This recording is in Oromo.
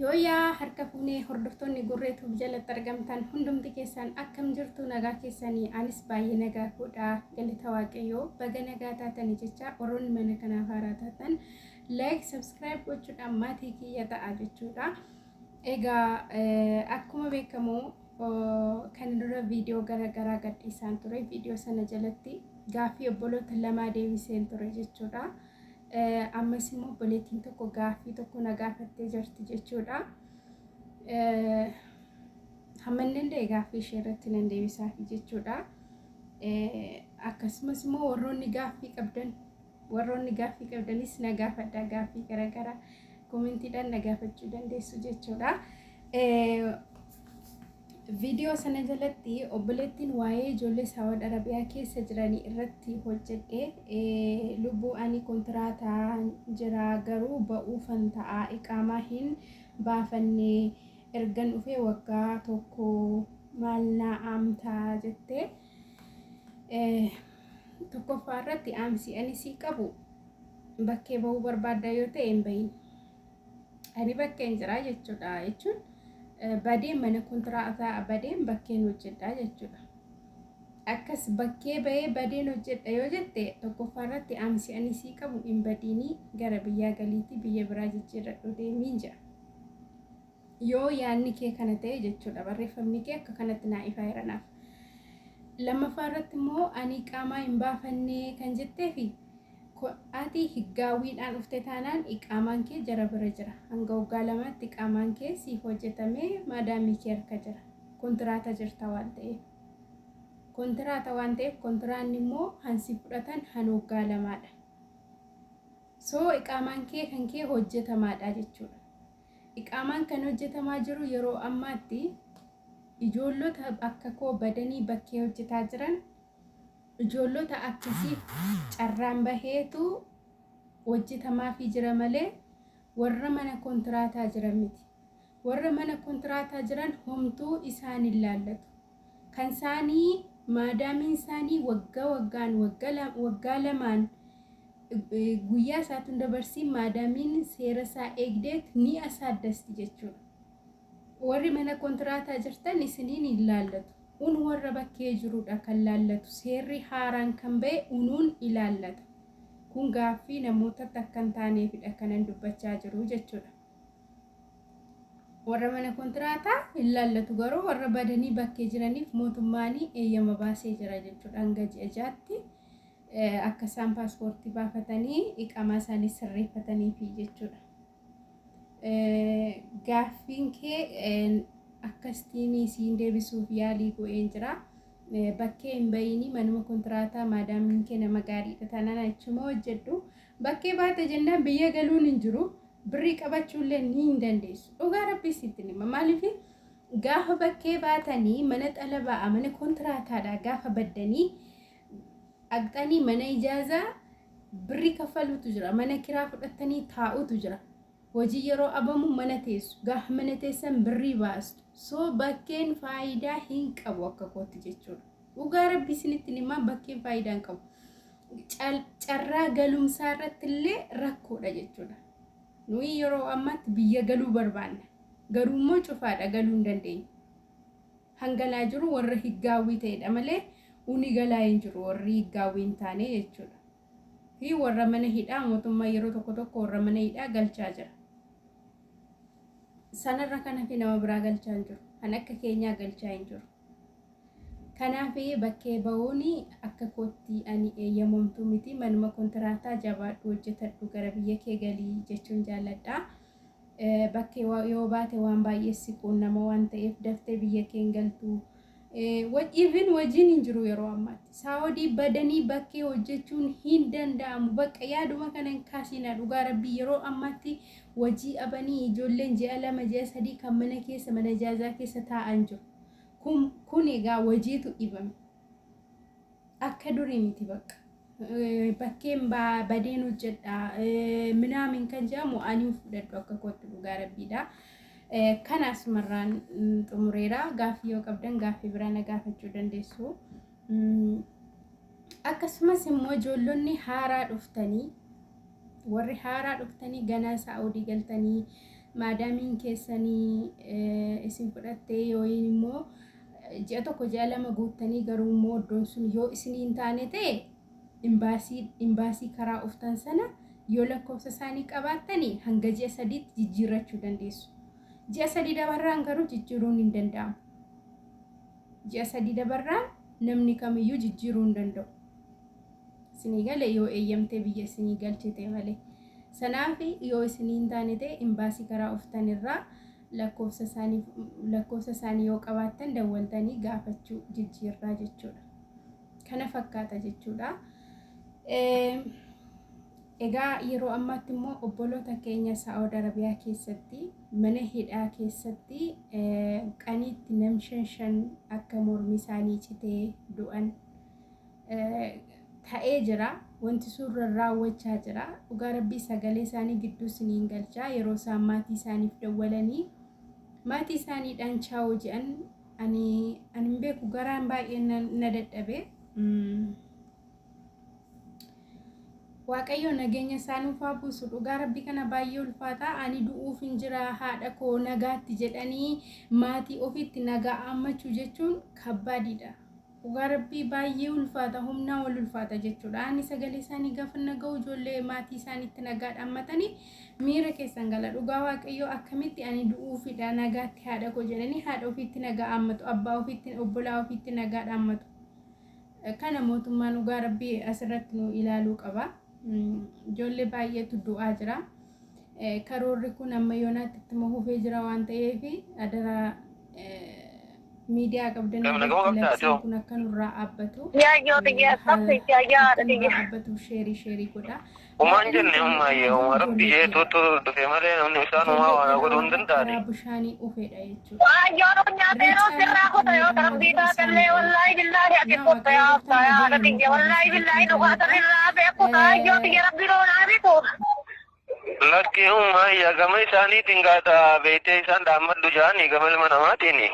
Yooyyaa harka fuunee hordoftoonni Gurree Tube jalatti argamtan hundumti keessan akkam jirtu nagaa keessanii anis baay'ee nagaa koodha galata waaqayyoo baga nagaa taatanii jecha warroonni mana kanaaf haaraa taatan like subscribe gochuudhaan maatii kiyya ta'a jechuudha. Egaa akkuma beekamu kan dura viidiyoo garaagaraa gadhiisaan ture viidiyoo sana jalatti gaaffii obboloota lamaa deebiseen ture jechuudha. Ammas immoo obboleettiin tokko gaaffii tokko na gaafattee jirti jechuudha. Hamman danda'e gaaffii ishee irratti nan deebisaafi jechuudha. Akkasumas immoo warroonni gaaffii qabdan warroonni gaaffii qabdanis na gaafadhaa gaaffii garaagaraa koomentiidhaan na gaafachuu dandeessu jechuudha. Viidiyoo sana jalatti obboleettiin waa'ee ijoollee Saawud Arabiyaa keessa jiranii irratti hojjedhe. Lubbuu ani kontiraataan jira garuu ba'uufan ta'a iqaamaa hin baafanne ergan dhufee waggaa tokko maal naa aamta jette. Tokkoffaa irratti aamsi ani sii qabu bakkee ba'uu barbaadda yoo ta'e hin bahin. Ani bakkeen jira jechuudha jechuun badeen mana kontiraataa badeen bakkeen hojjedha jechuudha. Akkas bakkee bahee badeen hojjedha yoo jette tokkoffaa irratti aamsi ani sii qabu hin badiinii gara biyyaa galiitii biyya biraa jijjiirradhu deemiin jedha. Yoo yaadni kee kana ta'e jechuudha barreeffamni kee akka kanatti naa ifaa jiranaaf. Lammaffaa irratti immoo ani qaamaa hin baafannee kan jetteefi Ati higgaawwiidhaan dhufte taanaan iqaamaan kee jara bira jira. Hanga waggaa lamaatti iqaamaan kee siif hojjetamee maadaamii kee harka jira. Kontiraata jirta waan ta'eef. Kontiraata waan ta'eef kontiraanni immoo han si fudhatan han waggaa lamaadha. So iqaamaan kee kan kee hojjetamaadha jechuudha. Iqaamaan kan hojjetamaa jiru yeroo ammaatti ijoollota akka koo badanii bakkee hojjetaa jiran Ijoollota akkasiif carraan baheetu hojjetamaafii jira malee warra mana kontiraataa jiran miti. Warra mana kontiraataa jiran homtuu isaan hin laallatu. Kan isaanii maadaamiin isaanii waggaa waggaan waggaa lamaan guyyaa isaatu hin dabarsiin maadaamiin seera isaa eegdeet ni asaaddasti jechuudha. Warri mana kontiraataa jirtan isiniin hin laallatu. Un warra bakkee jirudha kan laallatu. Seerri haaraan kan ba'e unuun ilaallata. Kun gaaffii namootatti akka hin taaneefidha kanan dubbachaa jiru jechuudha. Warra mana kontiraataa hin laallatu garuu warra badanii bakkee jiraniif mootummaan eeyyama baasee jira jechuudha. Hanga ji'a jaatti akka isaan paaspoortii baafatanii iqaamaa isaanii sirreeffataniifi jechuudha. Gaaffiin kee akkastiin siin deebisuuf yaalii go'een jira. Bakkee hin bahiini manuma kontiraataa maadaamiin kee nama gaariidha taanaan achuma hojjedhu. Bakkee baate jennaan biyya galuun hin jiru. Birrii qabachuullee ni hin dandeessu. Dhugaa rabbii sitti hima. Maaliif gaafa bakkee baatanii mana xalabaa mana kontiraataadhaa gaafa baddanii dhaqxanii mana ijaazaa birrii kaffaluutu jira. Mana kiraa fudhattanii taa'utu jira. Hojii yeroo abamu mana teessu. Gaafa mana teessan birrii baastu. So bakkeen faayidaa hin qabu akka kootti jechuudha. Dhugaa rabbii isinitti himaa bakkeen faayidaa hin qabu. Carraa galumsaa irratti illee rakkoodha jechuudha. Nuyi yeroo ammaatti biyya galuu barbaanna. Garuu immoo cufaadha galuu hin dandeenyu. Hangalaa jiru warra higgaawwii ta'edha malee uni galaa hin jiru warri higgaawwii hin taane jechuudha. Fi warra mana hidhaa mootummaa yeroo tokko tokko warra mana hidhaa galchaa jira. Sanarra kan hafe nama biraa galchaa hin jiru. Kan akka keenyaa galchaa hin jiru. Kanaaf bakkee ba'uun akka kootti ani eeyyamamtuu miti. Manuma kontiraataa jabaadhu hojjetadhu gara biyya kee galii jechuun jaalladha. Bakkee yoo baate waan baay'ee si quunnama waan ta'eef daftee biyya kee hin galtu. Even hojiin hin jiru yeroo ammaatti. Saawodii badanii bakkee hojjechuun hin danda'amu. Bakka yaaduma kana hin kaasina dhugaa rabbii yeroo ammaatti hojii abanii ijoolleen ji'a 2 ji'a 3 kan mana keessa mana ijaazaa keessa taa'an jiru. Kun egaa hojiitu dhibame. Akka durii miti bakka. Bakkeen badeen hojjedha minaamin kan jedhamu ani hin fudhadhu akka kootti dhugaa rabbiidha. Kana asumarraan xumureera. Gaaffii yoo qabdan gaaffii biraa na gaafachuu dandeessu. Akkasumas immoo ijoollonni haaraa dhuftanii warri haaraa dhuftanii ganaa saa'udii galtanii Maadaamiin keessanii isin fudhattee yookiin immoo ji'a tokko ji'a lama guuttanii garuu immoo iddoon sun yoo isinii hin taane ta'e imbaasii karaa uftan sana yoo lakkoofsa isaanii qabaattanii hanga ji'a sadiitti jijjiirrachuu dandeessu. Ji'a sadii dabarraan garuu jijjiiruun hin danda'amu. Ji'a sadii dabarraan namni kamiyyuu jijjiiruu hin danda'u. Isinii gale yoo eeyyamtee biyya isinii galchite malee. Sanaaf yoo isinii hin taane ta'e imbaasii karaa uftan irraa lakkoofsa isaanii yoo qabaattan dawwaltanii gaafachuu jijjiirraa jechuudha. Kana fakkaata jechuudha. Egaa yeroo ammaatti immoo obboloota keenya Saa'ud Arabiyaa keessatti mana hidhaa keessatti qaniitti nam shan shan akka mormi isaanii citee du'an ta'ee jira. Wanti sun raawwachaa jira. Dhugaa Rabbii sagalee isaanii gidduu isiniin galchaa yeroo isaan maatii isaaniif dawwalanii maatii isaaniidhaan chaawoo jedhan ani ani hin beeku garaan baay'ee na dadhabe. Waaqayyo nageenya isaa nuuf haa buusu. Dhugaa Rabbii kana baay'ee ulfaata. Ani du'uuf hin jira haadha koo nagaatti jedhanii maatii ofiitti nagaa ammachuu jechuun kabbaadiidha. Dhugaa Rabbii baay'ee ulfaata humnaa ol ulfaata jechuudha. Ani sagalee isaanii gaafa naga'u ijoollee maatii isaaniitti nagaa dhaammatanii miira keessan gala. Dhugaa Waaqayyoo akkamitti ani du'uufidha nagaatti haadha koo jedhanii haadha ofiitti nagaa dhaammatu. Abbaa ofiitti obbolaa ofiitti nagaa dhaammatu. Kana mootummaan dhugaa Rabbii asirratti nu ilaaluu qaba. Ijoollee baay'eetu du'aa jira. Karoorri kun amma yoonaatti ittuma fufee jira waan ta'eef adaraa miidiyaa qabdan Nama nagama irratti qabdaa labsiin atoo? kun akka nurraa dhaabbatu Yaa yoo xiyya haala qabsi yaa yaa akka nurraa xiyya. dhaabbatu sheerii sheerii godha. Umaan Baay'inaan jenne kan ummaayye miidhamaa jiru uma rabbi ijoollee jee dhiiraa. tuutu dhufe malee namni isaan umaa Ijoollee waan dhiiraa godhuu hin warra danda'ani. karaa bishaanii dhufedha jechuudha. Yoo Irra nyaatee caalaatti sirraa kan kuta yoo miidhamaa rabbii jiru taatellee isaanidha wallaahi jechuudha. billaahi ati Naa kutta Waaqayyo yaa gooftaan abbaa yaa nageenya xiyya nuuf haa wallaahi buusu billaahi jechuun dhugaa jaalladha. sirraa beeku yoo xiyya rabbi roonaa beeku. Lakki ummaayya gama isaaniitiin gaata beeytee isaan dhaammadhu jaanii gama ilma namaatiini.